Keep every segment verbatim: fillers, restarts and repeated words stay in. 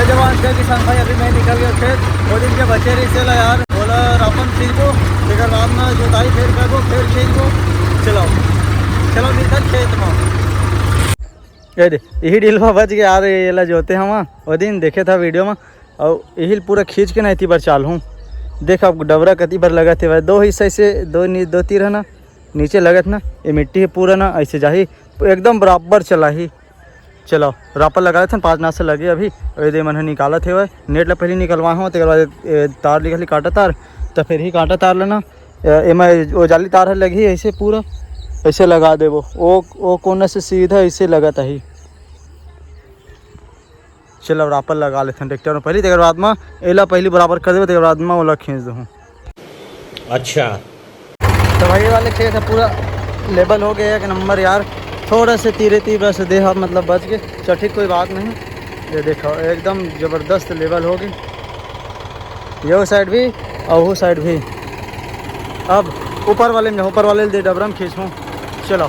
जवान, जय किसान भाई, अभी मैं निकल गया खेत। वो दिन के बचे रहिसे ला यार, ओला अपन खींचबो, तेकर बाद में जोताई फेर करबो, फेर खींचबो। चलो, चलो मिलथन खेत में। ये दे, यही डिलवा बच गया यार, ये ला जोते हम। वो दिन देखे था वीडियो में, और यही पूरा खींच के ना इतनी बार चाल हूँ। देख, अब डबरा कती बार लगत है भाई, दो हिस्सा से, दो नी-, दो तीर है ना, नीचे लगत ना, ये मिट्टी है पूरा ना, ऐसे जाही, एकदम बराबर चलाही। चलो, रापा लगा लेथन, पाँच नास से लगे अभी। ए दे मन ह निकालत हेवय, नेट ला पहले निकलवा हो, तेकर बाद ए, तार निकली, कांटा तार, त फिर ही कांटा तार लेना। ए, एमा ओ जाली तार ह लगही, ऐसे पूरा ऐसे लगा देबो। ओ, ओ कोना से सीधा ऐसे लगत आही। चलो, रापा लगा लेथन ट्रैक्टर में पहले, तेकर बाद में एला पहले बराबर कर देबो, तेकर बाद में ओला खींच देहूँ। अच्छा। तो भाई, ये वाले खेत है पूरा लेवल हो गया, एक नंबर यार। थोड़ा से तीरे तीर बस दे, हाँ, मतलब बच के चठी, कोई बात नहीं। ये देखो, एकदम जबरदस्त लेवल हो गई, ये साइड भी और वो साइड भी। अब ऊपर वाले में, ऊपर वाले दे डबरम खींचूँ। चलो,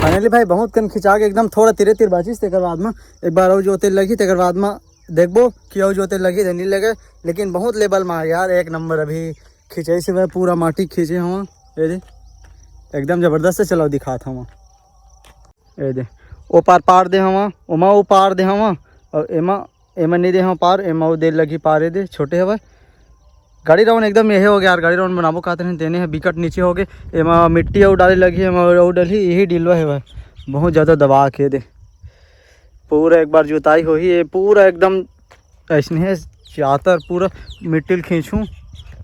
फाइनली भाई, बहुत कन खिंचा के एकदम थोड़ा तीरे तीर बाचिस, तेकर बाद में एक बार और जोते लगी, तेकर बाद में देखबो कि अउ जोते लगी दे नहीं लगे, लेकिन बहुत लेवल में आ यार, एक नंबर। अभी खिंचाई से मैं पूरा माटी खींचे हवा, ये दे, एकदम जबरदस्त से। चलो, दिखात हवा, ये दे, ओ पार पार दे हवा, ओमा ओ पार दे हवा, और एमा, एमा नहीं दे हवा पार, एमा ओ दे लगी पार, ये दे, छोटे हवा। गाड़ी राउंड एकदम यही हो गया यार, गाड़ी राउंड बनाबो कहते हैं, तेने है बिकट नीचे हो गए, एमा मिट्टी और डाले लगी, एमा और डाली, यही डिलवा है भाई, बहुत ज़्यादा दबा के दे। पूरा एक बार जुताई होही, ये पूरा एकदम ऐसने है, चातर पूरा मिट्टी ल खींचूँ,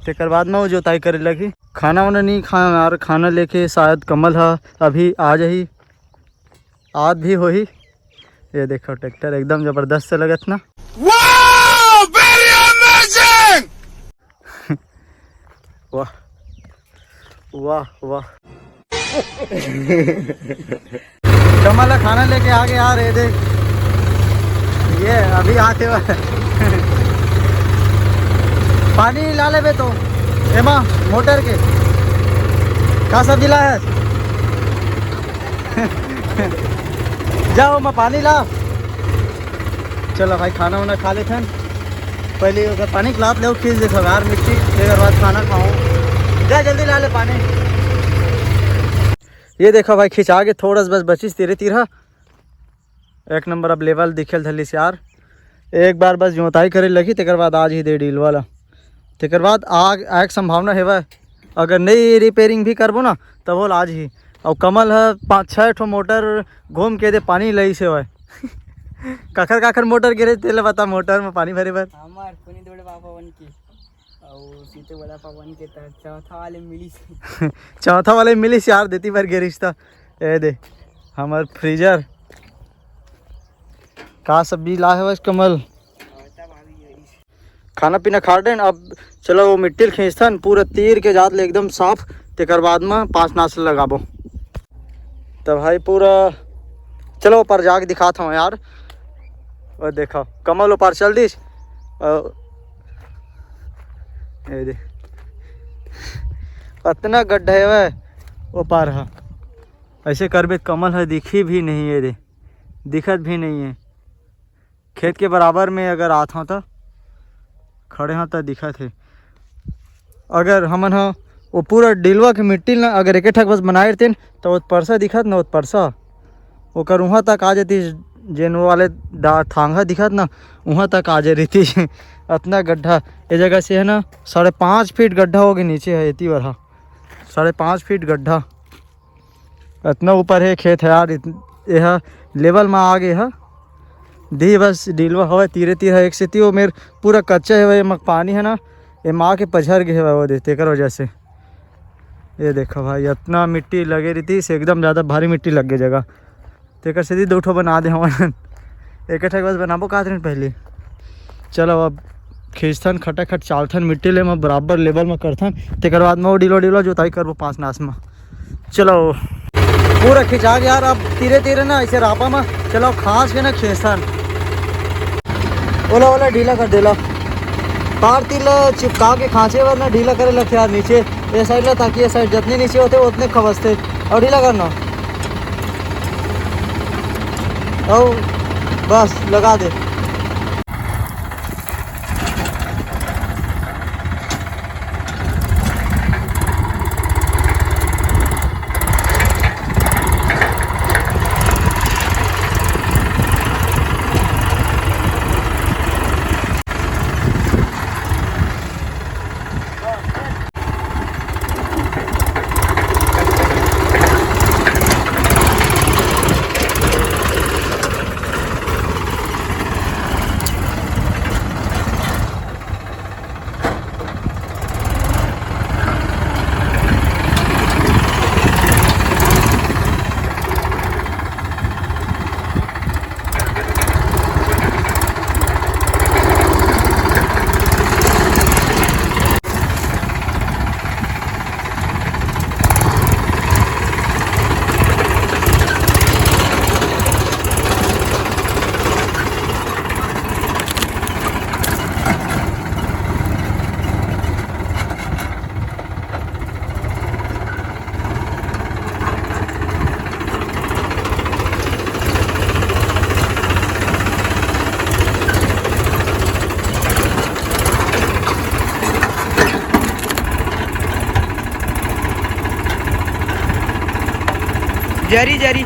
तेकर बाद में वो जुताई करे लगी। खाना वाना नहीं खाया यार, खाना लेके शायद कमल हा अभी आ जाही, आत भी होही। ये देखो, ट्रैक्टर एकदम जबरदस्त से लगत ना। Wow, very amazing! वाह, वाह, वाह। कमल खाना लेके आ गया यार, ये देख, ये अभी आते हुए। पानी ला लेबे तो, एमा मोटर के का सब्जी ला है? जाओ, मैं पानी ला। चलो भाई, खाना वाना खा लेथन। पहले ओकर पानी गिलास ले, खींच देथो यार मिट्टी, तेकर बाद खाना खाओ। जा जल्दी ला ले पानी। ये देखो भाई, खिंचा के थोड़ा सा बस बचिस तीरे तीर हा। एक नंबर अब लेवल दिखेल धलिस यार। एक बार बस जोताई करे लगी, तेकर बाद आज ही दे डील वाला। तेकर बाद आग, आग संभावना हेवय। अगर नई रिपेयरिंग भी करबो ना, तब वो आज ही। और कमल ह पाँच छः ठो मोटर घूम के दे पानी लई से होय। काखर काखर मोटर गिरे, तेला बता, मोटर में पानी भरे बर। हमार पुनी दौड़े बाबा बन के, और सीते बड़ा पावन के तहत चौथा वाले मिली से। चौथा वाले मिली से यार, देती भर गिरिस त। ए दे, हमर फ्रीजर। का सब्जी ला है बस कमल? खाना पीना खा डरेन, अब चलो वो मिट्टी ल खींचथन, पूरा तीर के जात ले एकदम साफ, तेकर बाद में पाँच नास लगाबो। त भाई पूरा, चलो ऊपर जाके दिखात हूँ यार। वो देखो, कमल ऊपर चल दिस। और ये दे, अतना गड्ढा है वो पार हा। ऐसे करबे त कमल ह दिखी भी नहीं, ये दे, दिखत भी नहीं है। खेत के बराबर में अगर आत हव त, खड़े हव त दिखत हे। अगर हमन ह वो पूरा डिलवा के मिट्टी ल ना अगर एके ठक बस बनाए रहतेन, त ओत परसा दिखत न, ओत परसा ओकर उहाँ तक आ जाती, जेन वो वाले डा-, थांगा दिखत न, उहाँ तक आ जा रही थी। अतना गड्ढा, ये जगह से है ना, साढ़े पाँच फीट गड्ढा हो गए नीचे है, एती बर हा, साढ़े पाँच फीट गड्ढा। अतना ऊपर हे खेत हे यार, इत-, एहा लेवल म आ गे ह। दी बस डिलवा हवय तीरे तीर ह, एक सेती ओ मेर पूरा कच्चा हवय, एमा पानी हे ना, एमा आके पझर गे हवय ओ दे, तेकर वजह से। ये देखो भाई, अतना मिट्टी लगे रहितिस, एकदम ज़्यादा भारी मिट्टी लग गे जगह। तेकर सेती दू ठो बना दे हवन। एक ठक बस बनाबो कहत रहेन पहले। चलो अब खींचथन, खटाखट चालथन, मिट्टी ले म बराबर लेवल म करथन, तेकर बाद म वो डिलो डिलो जोताई करबो पाँच नास म। चलो पूरा खिंचा गया यार, अब तीरे तीरे ना ऐसे रापा म चलो खांच के ना खींचथन। ओला ओला ढीला कर देला, तार तीर ला चिपका के खांचे बर ना ढीला करे लगथे यार नीचे। ये साइड ला, ताकि ये साइड जतने नीचे होथे, उतने खवसथे। और ढीला करना। और बस लगा दे। जरी जरी।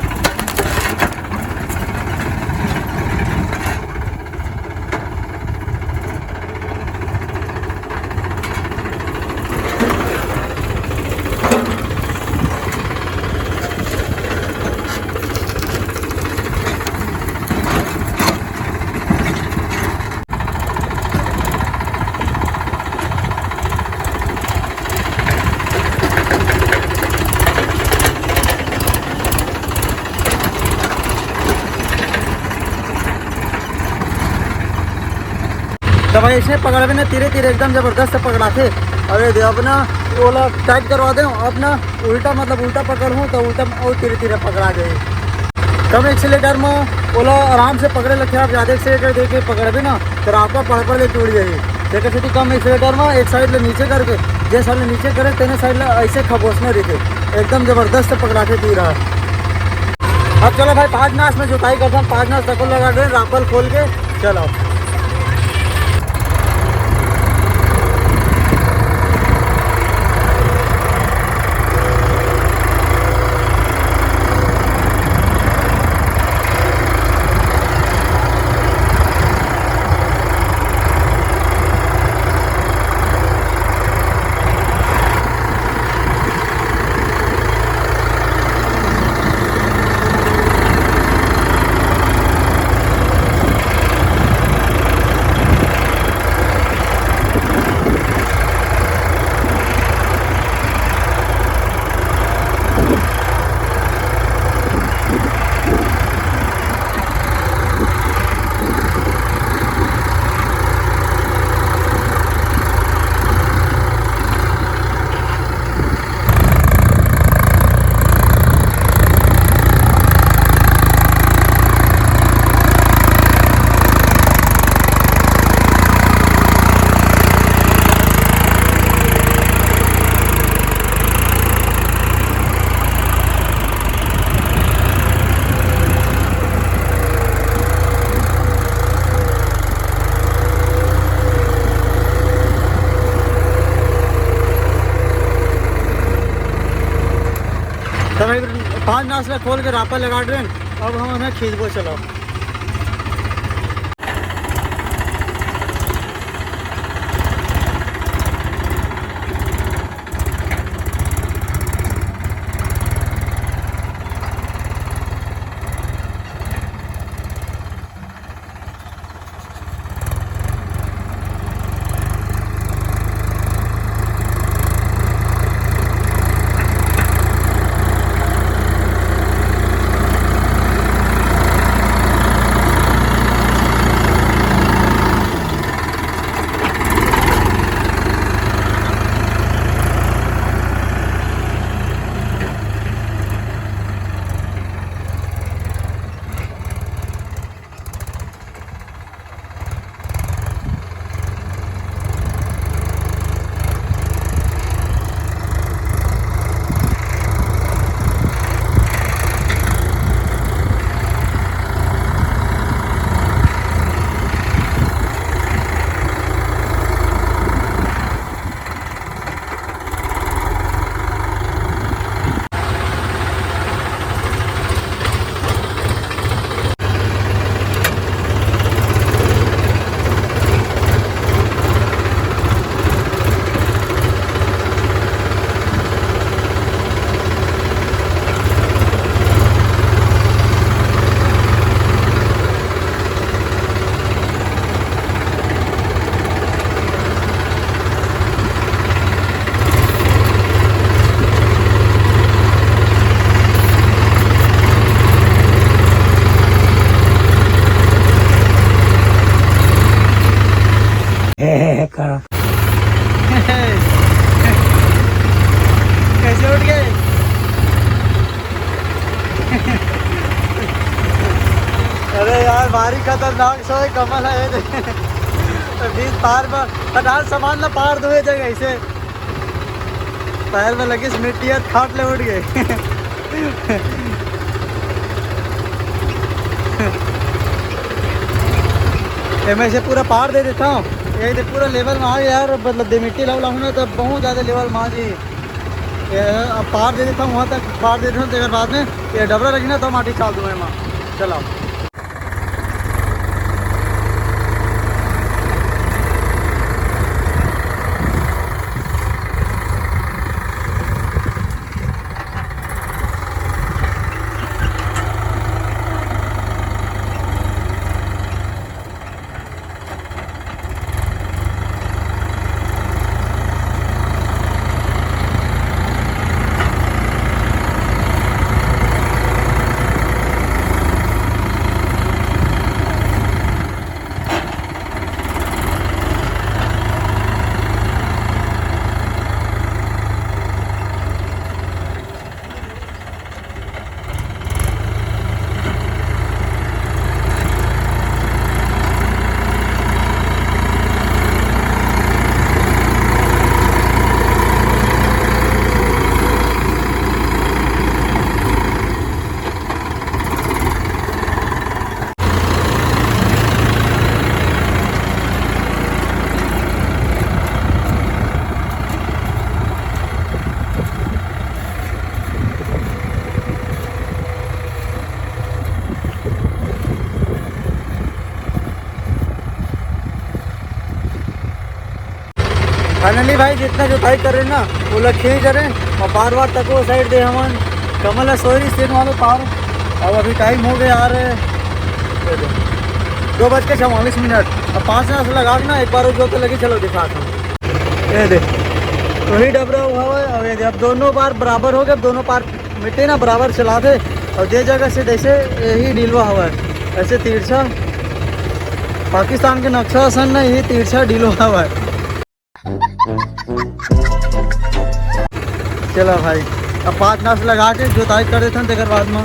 तो भाई, ऐसे पकड़बे ना, तीरे तीरे एकदम जबरदस्त पकड़ाथे। अरे दे, अपना ओला टाइट करवा दे, अपना उल्टा, मतलब उल्टा पकड़हूँ तो उल्टा अउ तीरे तीरे पकड़ा जाही। कम एक्सीलेटर में ओला आराम से पकड़े लगथे। आप ज़्यादा एक्सीलेटर दे के पकड़बे ना, तो रापा पड़ पड़ ले टूट जाही। तेकर सेती कम एक्सीलेटर में एक साइड ले नीचे करके, जे साइड ले नीचे करे, तेने साइड ले ऐसे खबोसना रहिथे। एकदम जबरदस्त पकड़ाथे तीर ह। अब चलो भाई, पाँच नास में जोताई करथन, पाँच नास तको लगा दे रापल खोल के। चलो। तो भाई, पाँच नास ला खोल के रापा लगा डरेन। अब हम ओला खींचबो, चलो। भारी खतरनाक सो हे कमल हे, ये देख। तो बीच पार में फटाक सामान ला पार दुए जगह ऐसे पैर में लगिस मिट्टी, अउ खाट ले उठ गे। एमे से पूरा पार दे देथंव। ये दे पूरा लेवल में आ गया यार, मतलब दे मिट्टी लाऊ लाऊ ना, तब बहुत ज्यादा लेवल में आ जी। ये अब पार दे देथंव, वहाँ तक पार दे देथंव, तेकर बाद में ये डबरा रही ना, तो माटी चाल दूँ एमा। चलो। फाइनली भाई, जितना जोताई करे ना, वो लोग खींच रहे। और पार वार तक वो साइड दे हमन कमल है, सोरी स्टेट वालों पार। अब अभी टाइम हो गया यार, दो बज के चवालीस मिनट। अब पाँच मिनट लगा के ना एक बार वो जो तो लगी, चलो दिखा था। ये दे, वही डबरा हुआ है। अब ये दे, अब दोनों पार बराबर हो गए, अब दोनों पार मिट्टी ना बराबर चला थे। और जे जगह से जैसे यही डीलवा हुआ है, ऐसे तिरछा पाकिस्तान के नक्शा असन ना, यही तिरछा डीलवा हुआ है। चलो भाई, अब पाँच नास लगा के जोताई कर देथन, तेकर बाद में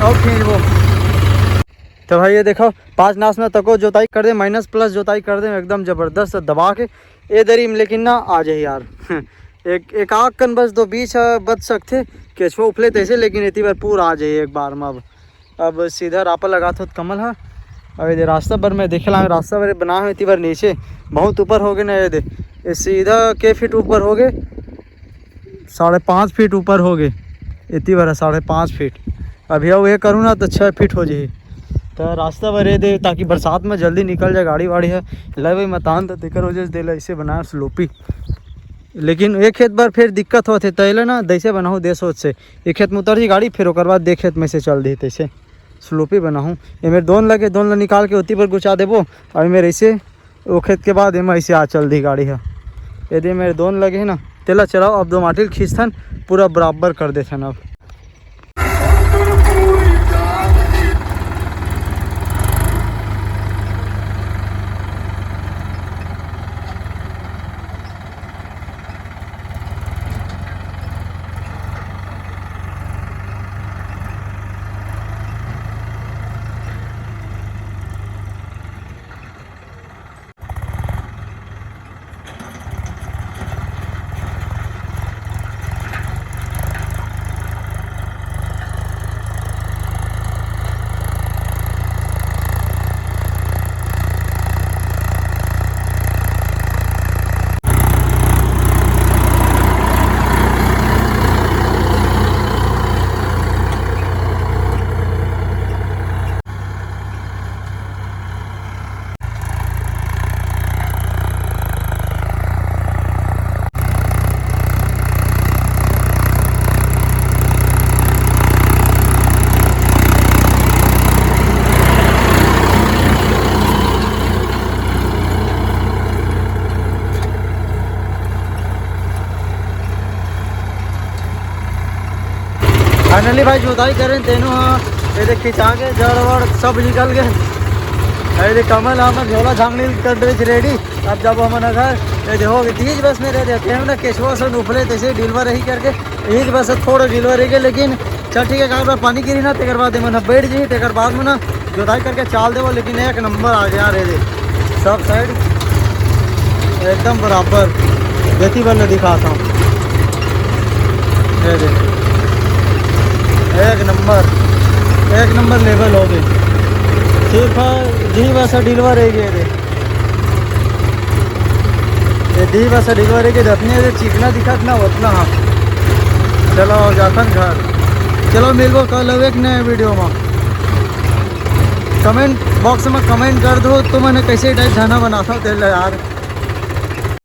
और खींचबो। तो भाई ये देखो, पाँच नास में तको जोताई कर दे, माइनस प्लस जोताई कर दे, एकदम जबरदस्त दबा के। ए दरी में लेकिन ना आ जाए यार। एक, एक आग कन बस दो बीच, अ, बच सकथे, केचुआ उफले तैसे, लेकिन इतनी बार पूरा आ जाए एक बार में। अब अब सीधा रापा लगात होत कमल ह। अब ये दे रास्ता बर मैं देखे लांग, रास्ता बर बना है, इतनी बार नीचे बहुत ऊपर हो गए ना। ये दे, ये सीधा के फीट ऊपर हो गए, साढ़े पाँच फीट ऊपर हो गए, इतनी बार है साढ़े पाँच फीट। अभी अब ये करूँ ना तो छः फीट हो जाए। तो रास्ता बर ये दे, ताकि बरसात में जल्दी निकल जाए गाड़ी वाड़ी है। ले भाई मतान तो तेकर वजह से देला इसे बनाया स्लोपी। लेकिन एक खेत बर फिर दिक्कत होथे, तैले ना दैसे बनाहूँ दे सोच से। एक खेत में उतर जी गाड़ी, फिर ओकर बाद दे खेत में से चल दी तैसे। स्लोपी बनाहूँ। ये मेरे दोन लगे, दोन ला निकाल के ओती बर गुचा देबो। और मेरे ऐसे वो खेत के बाद एमा ऐसे आ चल दी गाड़ी ह। यदि मेरे दोन लगे है ना, तेला चलाओ, अब दो माटी ल खींचथन, पूरा बराबर कर देथन अब। फाइनली भाई, जोताई करें तेनो ह, ये देख खिंचा के जड़ वड़ सब निकल गए। अरे देख, कमल हमर झोला झांगली कर दे रेडी। अब जब हमन घर, ये देखो कि तीज बस में रह देते हैं ना, केचुआ से उफले तैसे डिलवर रही करके, तीज बस से थोड़ा डिलवर रह गए। लेकिन चल ठीक है, काबर पानी गिरी ना, तेकर बाद एमन ह बैठ जाही, तेकर बाद में ना जोताई करके चाल देबो, लेकिन एक नंबर आ गया रे दे, सब साइड एकदम बराबर। देखी बल्ले दिखाता हूँ, ये दे, एक नंबर, एक नंबर लेवल हो गई। सिर्फ जी बस डिलीवर है ये दे, ये दी बस डिलीवर है कि जितने ये चिकना दिखत ना उतना। हाँ, चलो जाथन घर। चलो मिलबो कल अब एक नए वीडियो में। कमेंट बॉक्स में कमेंट कर दो, तुमन कैसे टाइप खाना बनाथो तेल यार।